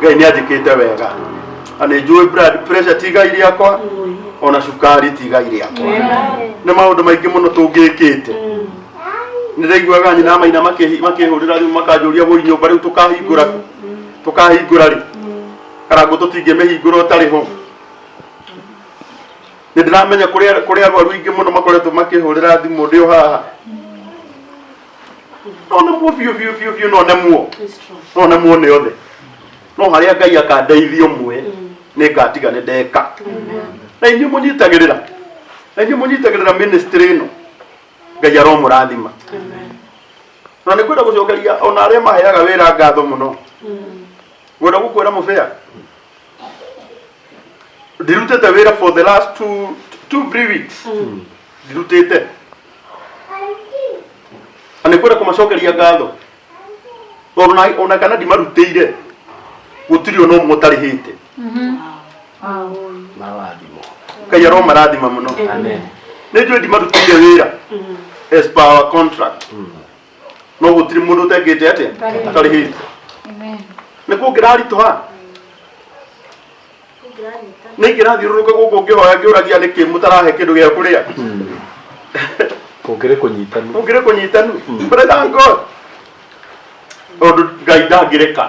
Ngai nĩ anjĩkĩte wega na nĩ njũĩ blood pressure ti igai rĩakwa, ona cukari ti igai rĩakwa. Nĩ maũndũ maingĩ mũno tũngĩkĩte. Nĩ ndaiguaga nyina maina makĩhũrĩra thimũ makanjũria, woi nyũmba rĩu tũkahingũra kũ? Tũkahingũra rĩ? Karangũ tũtingĩmĩhingũra ũtarĩ ho. Nĩ ndĩramenya kũrĩ arwaru aingĩ mũno makoretwo makĩhũrĩra thimũ ndĩ o haha. No nemwo biũ biũ biũ biũ, no nemwo, no nemwo nĩ othe, no harĩa Ngai akandeithia ũmwe nĩ ngatiga nĩ ndeka. Na inyuĩ mũnyitagĩrĩra, na inyuĩ mũnyitagĩrĩra ministry ĩno, Ngai aromũrathima. Na nĩ kwenda gũcokeria ona arĩa maheaga wĩra ngatho mũno. Ngwenda gũkwĩra mũbĩa, ndirutĩte wĩra for the last 2, 3 weeks, ndirutĩte, na nĩ kwenda kũmacokeria ngatho tondũ ona kana ndimarutĩire, gũtirĩ ona ũmwe ũtarĩhĩte. Marathimo. Ngai aromarathima mũno. Amen. Nĩ njũĩ ndimarutĩire wĩra as per our contract, no gũtirĩ mũndũ ũtengĩte atĩa ũtarĩhĩte. Amen. Nĩ kũngĩraritũha, nĩ ingĩrathiũrũrũka gũkũ ngĩhoya ngĩũragia nĩkĩ mũtarahe kĩndũ gĩa kũrĩa. Kũngĩrĩ kũnyitanu. Kũngĩrĩ kũnyitanu. But I thank God tondũ Ngai ndangĩreka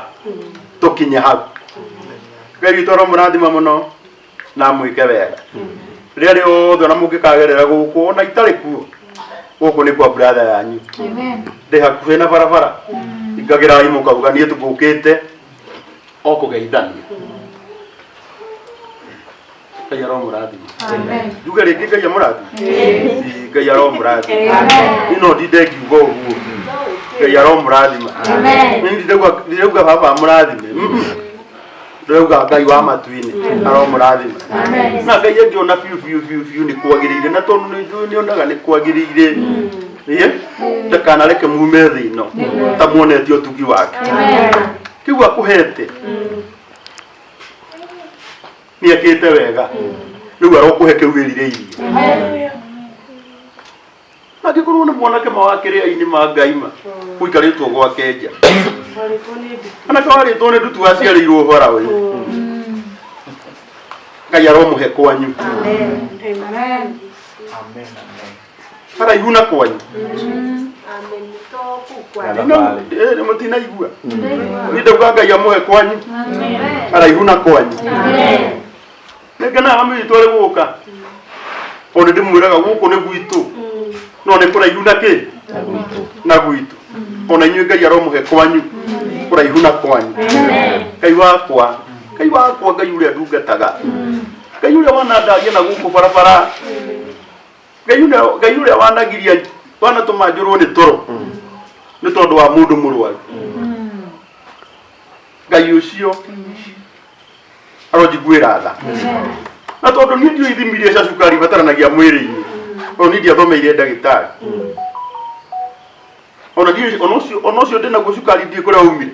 tũkinye hau. Ngai witũ aromũrathima mũno na amwĩke wega rĩrĩa rĩothe ona mũngĩkagerera gũkũ ona itarĩ kuo. Gũkũ nĩ kwa brother yanyu. Amen. Ndĩ hakuhĩ na barabara, ingagĩrai mũkauga niĩ tũgũkĩte o kũgeithania. Ngai aromũrathima. Amen. Njuge rĩngĩ, Ngai amũrathime. Ĩĩ, Ngai aromũrathima. Niĩ no ndinde ngiuga ũguo, Ngai aromũrathima. Amen. Niĩ ndirauga baba amũrathime. Ndĩrauga Ngai wa matu-inĩ aromũrathima. Amen. Na Ngai angĩona biũ biũ biũ biũ nĩ kwagĩrĩire, na tondũ nĩ njũĩ nĩ onaga nĩ kwagĩrĩire, ĩĩ, ndakanareke mume thĩ ĩno ta muonete ũtugi wake. Amen. Kĩu akũhete nĩ ekĩte wega, rĩu arokũhe kĩu wĩrirĩirie. Amen. Na angĩkorwo nĩ mwanake ma wa kĩrĩa-inĩ ma Ngai ma gũikarĩtwo gwake nja, anake warĩtwo nĩ ndutu waciarĩirwo ũhora ũyũ, Ngai aromũhe kwanyu. Amen. Amen. Haraihu na kwanyu. Amen. To kuu kwa. Thabarĩ. Mũtinaigua niĩ ndauga Ngai amũhe kwanyu haraihu na kwanyu. Amen. Nĩngenaga mami witũ arĩ gũka, tondũ ndĩmwĩraga gũkũ nĩ gwitũ, no nĩ kũraihu na kĩ Na gwitũ. Na gwitũ. Ona inyuĩ Ngai aromũhe kwanyu kũraihu na kwanyu. Ngai wakwa, Ngai wakwa, Ngai ũrĩa ndungataga, Ngai ũrĩa wanandaria na gũkũ barabara, Ngai ũrĩa wanagiria wanatũma njũrwo nĩ toro nĩ tondũ wa mũndũ mũrwaru, Ngai ũcio aronjiguĩra tha. Na tondũ niĩ ndiũĩ ithimi iria cia cukari ibataranagia mwĩrĩ-inĩ, tondũ niĩ ndiathomeire ndagĩtarĩ, ona ndiũĩ ona ũcio ndĩnaguo cukari ndiũĩ kũrĩa umire.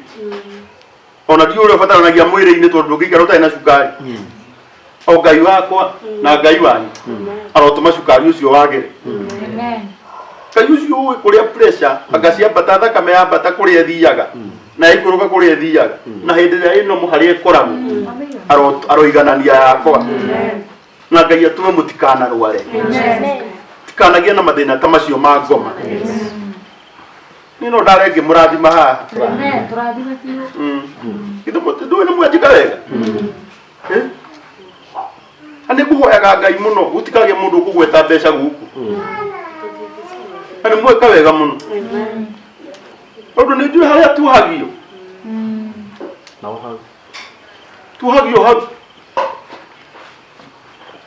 Ona ndiũĩ ũrĩa ũbataranagia mwĩrĩ-inĩ tondũ ndũngĩikara ũtarĩ na cukari. O Ngai wakwa na Ngai wanyu arotũma cukari ũcio wagĩre. Amen. Ngai ũcio ũĩ kũrĩa pressure anga ciambata thakame yambata kũrĩa ĩthiaga na yaikũrũka kũrĩa ĩthiaga na hĩndĩ ĩrĩa ĩno harĩa ĩkoragwo aroiganania yakwa na Ngai atũme mũtikanarware tikanagie na mathĩna ta macio ma ngoma. Niĩ no ndare ngĩmũrathima haha. Amen. Tũrathime biũ. Githĩ ndũĩ nĩ mwanjĩka wega? Eh? Na nĩ ngũhoyaga Ngai mũno gũtikagĩe mũndũ ũkũgweta mbeca gũkũ. Na nĩ mweka wega mũno. Tondũ nĩ njũĩ harĩa tuohagio. Tuohagio hau.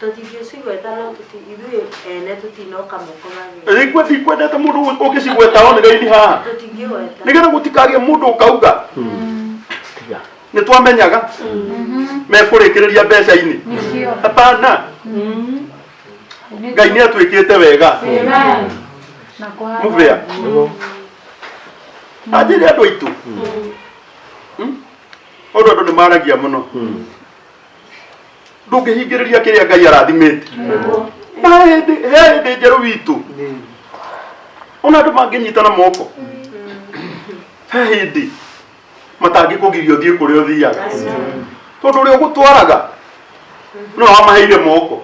Tũtingĩcigweta no ithuĩ ene tũtinoka moko matheri. Rĩngĩ ndikwendete mũndũ ũngĩcigweta online haha. Tũtingĩgweta. Nĩgetha gũtikagĩe mũndũ ũkauga. Nĩ twamenyaga mekũrĩkĩrĩria mbeca-inĩ. Nĩkĩo. Hapana. Ngai nĩ atwĩkĩte wega. Amen. Na kũhana. Mũbĩa. Anjĩre andũ aitũ. Tondũ andũ nĩ maragia mũno. Ndũngĩhingĩrĩria kĩrĩa Ngai arathimĩte. Na he hĩndĩ njerũ witũ. Ona andũ mangĩnyitana moko. He hĩndĩ matangĩkũgiria ũthiĩ kũrĩa ũthiaga. Tondũ ũrĩa ũgũtwaraga no wamaheire moko.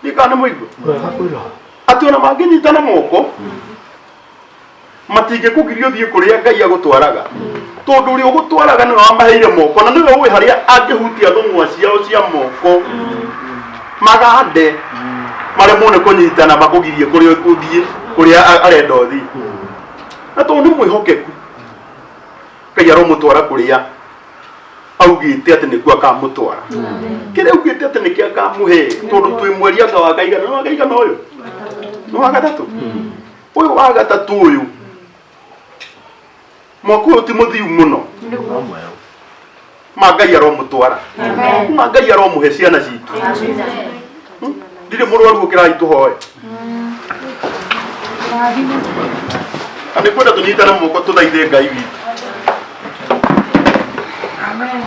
Ndikana nĩ mũigua. Atĩ ona mangĩnyitana moko matingĩkũgiria ũthiĩ kũrĩa Ngai agũtwaraga. Tondũ ũrĩa ũgũtwaraga nĩwe wamaheire moko na nĩwe ũĩ harĩa angĩhutia thũng'wa ciao cia moko magande maremwo nĩ kũnyitana makũgirie kũrĩa ũthiĩ kũrĩa arenda ũthiĩ. Na tondũ nĩ mwĩhokeku Ngai aromũtwara kũrĩa augĩte atĩ nĩkuo akamũtwara. Kĩrĩa augĩte atĩ nĩkĩo akamũhe tondũ twĩ mweri anga wa kaigana nĩ wa kaigana ũyũ nĩ wa gatatũ ũyũ wa gatatũ ũyũ mwaka ũyũ ti mũthiu mũno ma Ngai aromũtwara ma Ngai aromũhe ciana citũ. Ndirĩ mũrwaru ũkĩrai tũhoe. Na nĩ kwenda tũnyitane moko tũthaithe Ngai witũ. Amen.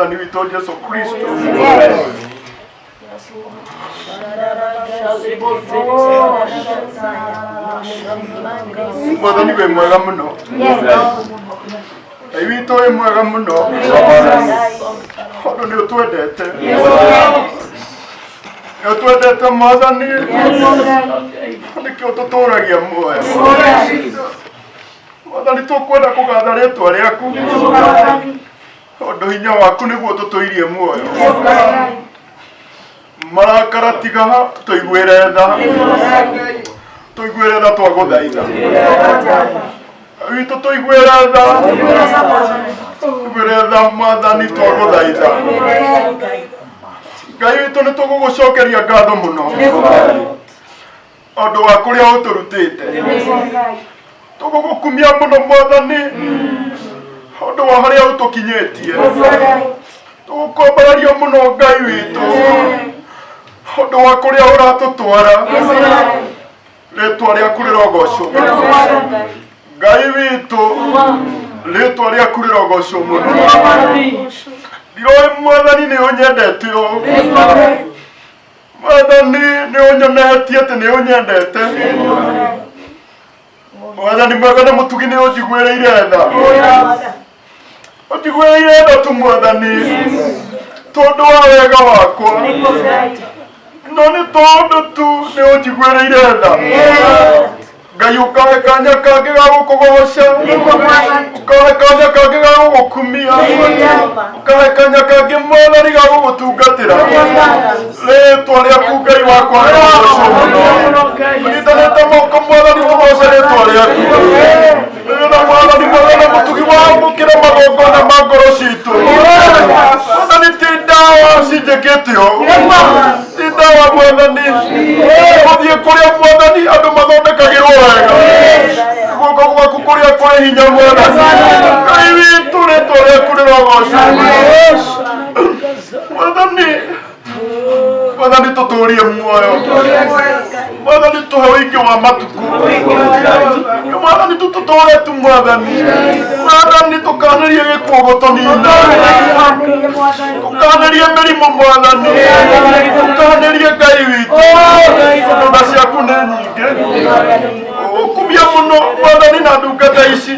Mwathani witũ Jesu Kristo. Mwathani wĩ mwega mũno. Ngai witũ wĩ mwega mũno. Tondũ nĩ ũtwendete. Nĩ ũtwendete Mwathani. Nĩkĩo tũtũragia muoyo. Mwathani tũkwenda kũgatha rĩtwa rĩaku. Tondũ hinya waku nĩguo tũtũirie muoyo. Marakara tiga tũiguĩre tha. Tũiguĩre tha twagũthaitha. Witũ tũiguĩre tha. Tũiguĩre tha Mwathani twagũthaitha. Ngai witũ nĩ tũgũgũcokeria ngatho mũno. Ũndũ wa kũrĩa ũtũrutĩte. Tũgũgũkumia mũno Mwathani. Ũndũ wa harĩa ũtũkinyĩtie. Tũgũkombararia mũno Ngai witũ. Ũndũ wa kũrĩa ũratũtwara. Rĩtwa rĩaku rĩrogocwo mũno. Ngai witũ rĩtwa rĩaku rĩrogocwo mũno. Ndiroĩ Mwathani nĩ ũnyendete ũũ. Mwathani nĩ ũnyonetie atĩ nĩ ũnyendete. Mwathani mwega na mũtugi nĩ ũnjiguĩrĩire tha. Ũnjiguĩrĩire tha tu Mwathani. Tondũ wa wega wakwa. No nĩ tondũ tu nĩ ũnjiguĩrĩire tha. Ngai ũkahe kanya kangĩ ga gũkũgoca. Ũkahe kanya kangĩ ga gũgũkumia. Ũkahe kanya kangĩ Mwathani ga gũgũtungatĩra. Rĩtwa rĩaku Ngai wakwa rĩrogocwo mũno. Tũnyitanĩte moko Mwathani tũgoce rĩtwa rĩaku. Nĩgetha Mwathani mwega na mũtugi wamũkĩre magongona ma ngoro citũ. Mwathani ti ndawa cinjĩkĩte ũũ. Ti ndawa Mwathani. Gũthiĩ kũrĩa Mwathani andũ mathondekagĩrwo wega. Guoko gwaku kũrĩa kũrĩ hinya Mwathani. Ngai witũ rĩtwa rĩaku rĩrogocwo. Mwathani Mwathani tũtũrie muoyo. Mwathani tũhe ũingĩ wa matukũ. Mwathani tũtũtũre tu Mwathani. Mwathani tũkanĩrie gĩkuũ gũtũnina. Tũkanĩrie mĩrimũ Mwathani. Tũkanĩrie Ngai witũ. Tondũ tha ciaku nĩ nyingĩ. Ũkumia mũno Mwathani na ndungata ici.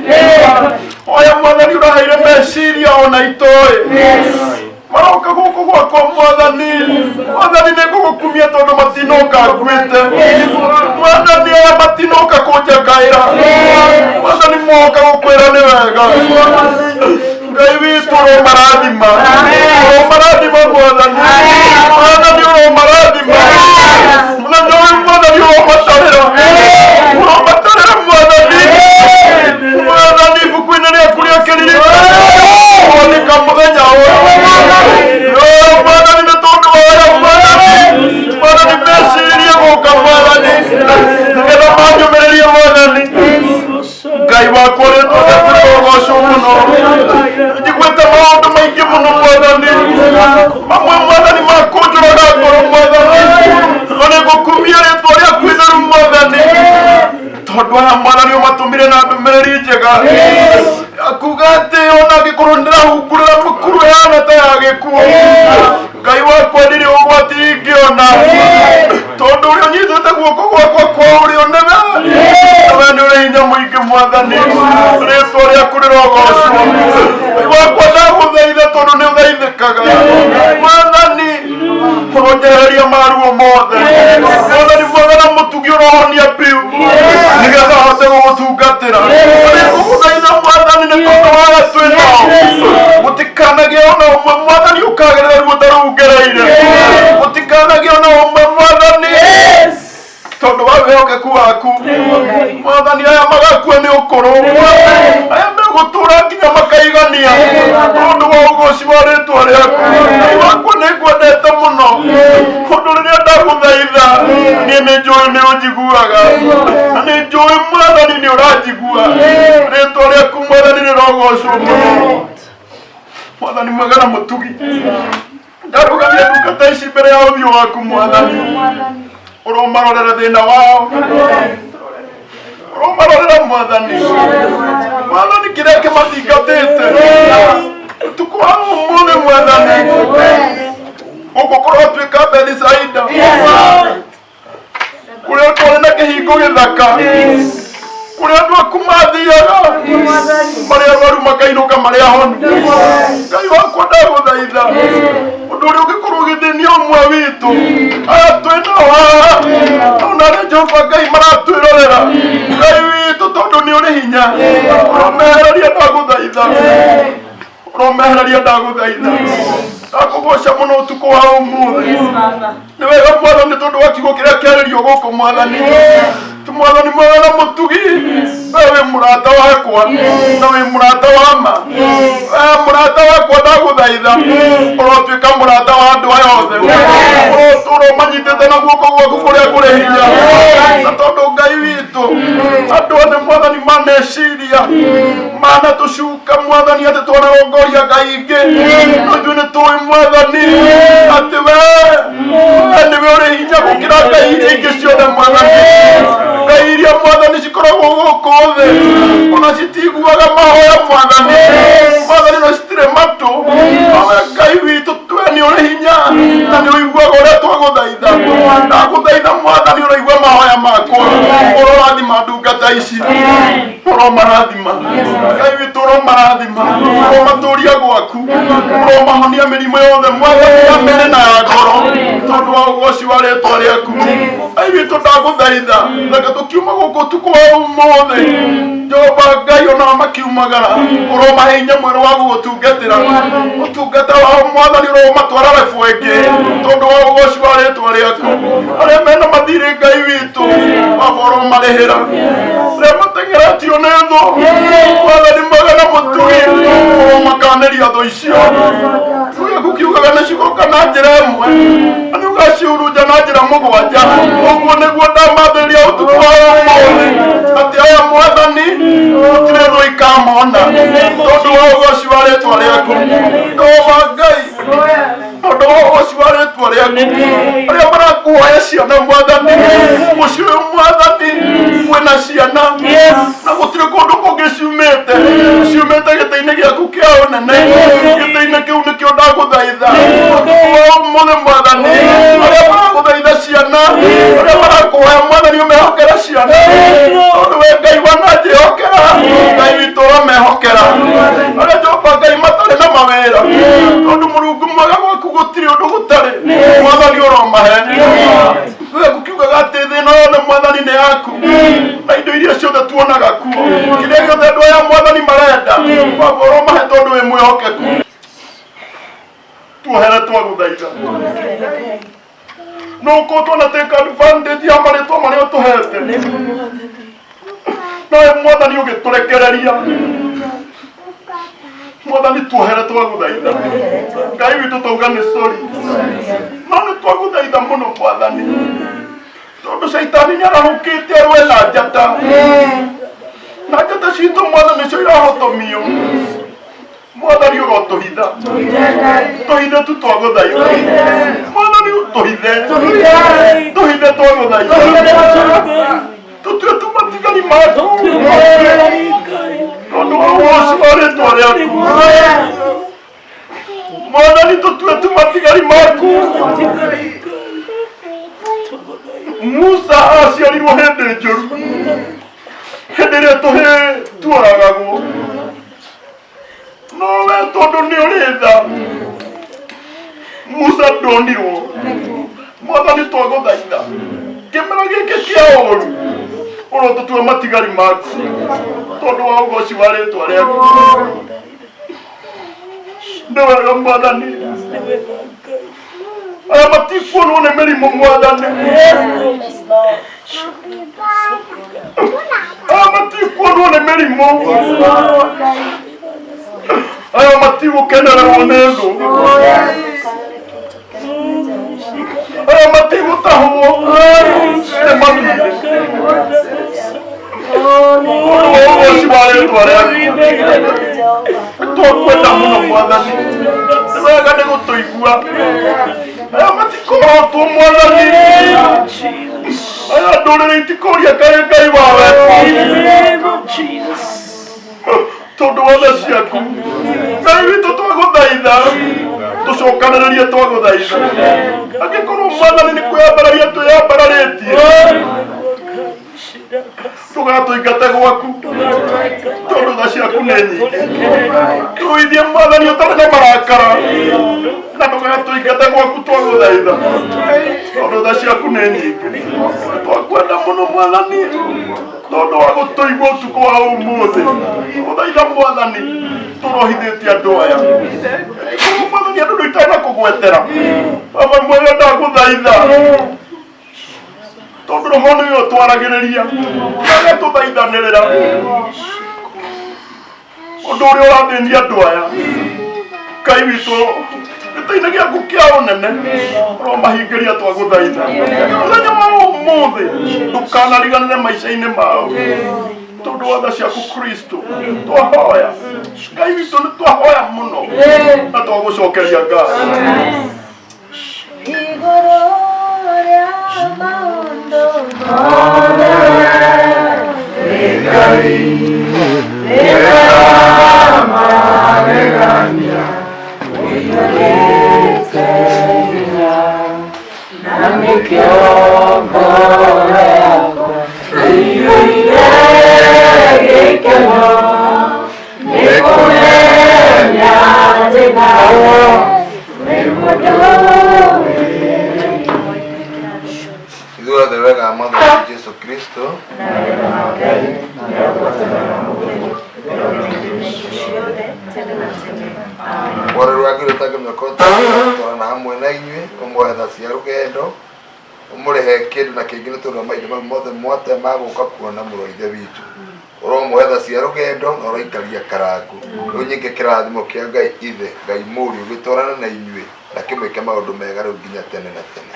Oya Mwathani ũraheire meciria ona itoĩ. Maroka gũkũ gwakwa Mwathani. Mwathani nĩ ngũgũkumia tondũ matinoka nguĩte. Mwathani aya matinoka kũnjakaĩra. Mwathani moka gũkwĩra nĩ wega. Ngai witũ ũromarathima. Ũromarathima Mwathani. Mwathani ũromarathima. Mũthenya ũyũ Mwathani ũromatarĩra. Ũromatarĩra Mwathani. Mwathani ibuku-inĩ rĩaku rĩa kĩririkano. Kwandĩka mũthenya ũyũ. Mwathani nĩ tondũ wa ũrĩa Mwathani. Mwathani mecirie gũka Mwathani. Nĩgetha manjũmĩrĩrie Mwathani. Ngai wakwa rĩtwa rĩaku rĩrogocwo mũno. Njiguĩte maũndũ maingĩ mũno Mwathani. Mamwe Mwathani makũnjũraga ngoro Mwathani. No nĩngũkumia rĩtwa rĩaku itheru Mwathani. Tondũ aya Mwathani ũmatũmire na ndũmĩrĩri njega. Akuga atĩ ona angĩkorwo ndĩrahungurĩra mĩkuru ĩhana ta ya gĩkuũ. Ngai wakwa ndirĩ ũgwati ingĩona. Tondũ ũrĩa ũnyitĩte guoko gwakwa kwa ũrĩo nĩwe. We nĩ ũrĩ hinya mũingĩ Mwathani. Rĩtwa rĩaku rĩrogocwo. Ngai wakwa ndagũthaitha tondũ nĩ ũthaithĩkaga. Mwathani ũronjehereria maruo mothe. Mwathani mwega na mũtugi ũrohonia biũ. Nĩgetha hote gũgũtungatĩra. Nĩngũgũthaitha Mwathani nĩ tondũ wa aya twĩ nao. Gũtikanagĩe ona ũmwe Mwathani ũkagerera ruo ta rũu ngereire. Gũtikanagĩe ona ũmwe Mwathani tondũ wa wĩhokeku waku. Mwathani aya magakua nĩ ũkũrũ. Aya megũtũra nginya makaigania tondũ wa ũgoci wa rĩtwa rĩaku. Ngai wakwa nĩ ngwendete mũno. Tondũ rĩrĩa ndagũthaitha niĩ nĩ njũĩ nĩ ũnjiguaga. Na nĩ njũĩ Mwathani nĩ ũranjigua. Rĩtwa rĩaku Mwathani rĩrogocwo mũno. Mwathani mwega na mũtugi. Ndarũgamia ndungata ici mbere ya ũthiũ waku Mwathani. Ũromarorera thĩna wao. Ũromarorera Mwathani. Mwathani kĩrĩa kĩmathingatĩte. Ũtukũ wa ũmũthĩ Mwathani gũkũ kũrotuĩka Bethisaida kũrĩa twarĩ na kĩhingo gĩthaka kũrĩa andũ aku mathiaga marĩ arwaru makainũka marĩ ahonu. Ngai wakwa ndagũthaitha ũndũ ũrĩa ũngĩkorwo ũgĩthĩnia ũmwe witũ aya twĩ nao haha ona arĩa Jehova Ngai maratwĩrorera Ngai witũ tondũ nĩ ũrĩ hinya ũromehereria ndagũthaitha ũromehereria ndagũthaitha ndakũgoca mũno ũtukũ wa ũmũthĩ. Nĩ wega Mwathani tondũ wa kiugo kĩrĩa kĩarĩrio gũkũ Mwathani ti Mwathani mwega na mũtugi we wĩ mũrata wakwa na wĩ mũrata wa ma we mũrata wakwa ndagũthaitha ũrotuĩka mũrata wa andũ aya othe ũrotũra ũmanyitĩte na guoko gwaku kũrĩa kũrĩ hinya na tondũ Ngai witũ andũ othe Mwathani maneciria manatũcuka Mwathani atĩ twanarongoria Ngai ingĩ no ithuĩ nĩ tũĩ Mwathani atĩ we nĩwe ũrĩ hinya gũkĩra Ngai iria ingĩ ciothe Mwathani. Ngai iria Mwathani cikoragwo gũkũ thĩ ona citiguaga mahoya Mwathani Mwathani no citirĩ matũ nowe Ngai witũ we nĩ ũrĩ hinya na nĩ ũiguaga ũrĩa twagũthaitha. Ndagũthaitha Mwathani ũraigua mahoya makwa ũrorathima ndungata ici ũromarathima Ngai witũ ũromarathima ũromatũria gwaku ũromahonia mĩrimũ yothe Mwathani ya mĩĩrĩ na ya ngoro tondũ wa ũgoci wa rĩtwa rĩaku. Ngai witũ ndagũthaitha reke tũkiuma gũkũ ũtukũ wa ũmũthĩ Jehova Ngai onao makiumagara ũromahe hinya mwerũ wa gũgũtungatĩra ũtungata wao Mwathani ũromatwara rebu ĩngĩ tondũ wa ũgoci wa rĩtwa rĩaku. Arĩa mena mathirĩ Ngai witũ Baba ũromarĩhĩra arĩa mateng'eretio nĩ thũ Mwathani mwega na mũtugi ũromakanĩria thũ icio. Kiugo gĩaku kiugaga nĩ cigoka na njĩra ĩmwe na nĩ ũgacihurunja na njĩra mũgwanja. Ũguo nĩguo ndamathĩrĩria ũtukũ wa ũmũthĩ atĩ aya Mwathani gũtirĩ thũ ikamona tondũ wa ũgoci wa rĩtwa rĩaku. Jehova Ngai tondũ wa ũgoci wa rĩtwa rĩaku arĩa marakuhoya ciana Mwathani mũciĩ ũyũ Mwathani kwĩna ciana na gũtirĩ kũndũ kũngĩ ciumĩte ciumĩte gĩtĩ-inĩ gĩaku kĩa ũnene gĩtĩ-inĩ kĩu nĩkĩo ndagũthaitha ũtukũ wa ũmũthĩ Mwathani arĩa maragũthaitha ciana arĩa marakũhoya Mwathani ũmehokere ciana tondũ we Ngai wananjĩhokera Ngai witũ ũramehokera arĩa Jehova Ngai matarĩ na mawĩra tondũ Mũrungu mwega gwaku gũtirĩ ũndũ gũtarĩ Mwathani ũromahe gĩaku kiugaga atĩ thĩ ĩno yothe Mwathani nĩ yaku na indo iria ciothe tuonaga kuo kĩrĩa gĩothe andũ aya Mwathani marenda Baba ũromahe tondũ wĩ mwĩhokeku. Tuohere twagũthaitha no ũkorwo twanatake advantage ya marĩtwa marĩa ũtũhete nawe Mwathani ũgĩtũrekereria Mwathani tuohere twagũthaitha Ngai witũ twauga nĩ sorry no nĩ twagũthaitha mũno Mwathani tondũ caitani nĩ arahũkĩte arũe na njata na njata citũ Mwathani nĩcio irahotomio Mwathani ũrotũhitha tũhithe tu twagũthaitha Mwathani ũtũhithe tũhithe twagũthaitha tũtue tu matigari maku tondũ wa ũgoci wa rĩtwa rĩaku Mwathani tũtue tu matigari maku. Musa aciarirwo hĩndĩ njũru hĩndĩ ĩrĩa tũhĩĩ tuoragagwo no we tondũ nĩ ũrĩ tha Musa ndonirwo. Mwathani twagũthaitha kĩmera gĩkĩ kĩa ũũru ũrotũtua matigari maku tondũ wa ũgoci wa rĩtwa rĩaku. Nĩ wega Mwathani aya matikuonwo nĩ mĩrimũ Mwathani aya matikuonwo nĩ mĩrimũ aya matigũkenererwo nĩ thũ aya matigũtahwo nĩ mathirĩ tondũ wa ũgoci wa rĩtwa rĩaku twakwenda mũno Mwathani nĩ wega nĩ gũtũigua aya matikorotwo Mwathani aya ndũrĩrĩ itikũria kaĩ Ngai wawe tondũ wa tha ciaku Ngai witũ twagũthaitha Tũcokanĩrĩrie twagũthaitha. Angĩkorwo Mwathani nĩ kwĩyambararia twĩyambararĩtie, ndũgatũingate gwaku, tondũ tha ciaku nĩ nyingĩ. Tũruithie Mwathani ũtarĩ na marakara, na ndũgatũingate gwaku twagũthaitha, tondũ tha ciaku nĩ nyingĩ. Twakwenda mũno Mwathani, tondũ wa gũtũigua ũtukũ wa ũmũthĩ. Gũthaitha Mwathani, tũrohithĩtie andũ aya. Angĩkorwo Mwathani andũ nĩ itanakũgwetera, Baba mwega ndagũthaitha, tondũ roho nĩwe ũtwaragĩrĩria na agatũthaithanĩrĩra ũndũ ũrĩa ũrathĩnia andũ aya. Ngai witũ, gĩtĩ-inĩ gĩaku kĩa ũnene ũromahingĩria twagũthaitha. Mũthenya wa ũmũthĩ ndũkanariganĩre maica-inĩ mao, tondũ wa tha ciaku Kristo twahoya. Ngai witũ, nĩ twahoya mũno na twagũcokeria ngatho. Igũrũ rĩa maũndũ Ithuothe wega wa Mwathani witũ Jesu Kristo Mwarĩ wa Ngai ũtangĩmenya ũtangĩtwarana hamwe na inyuĩ, ũmũhe tha cia rũgendo, ũmũrĩhe kĩndũ na kĩngĩ nĩ tondũ wa mahinda mau mothe mwate ma gũka kuona mũrũ wa Ithe witũ. Ũromũhe tha cia rũgendo na ũroikaria karangu. Rĩu nyingĩ kĩrathimo kĩa Ngai Ithe, Ngai Mũriũ gĩtwarane na inyuĩ na kĩmwĩke maũndũ mega rĩu nginya tene na tene.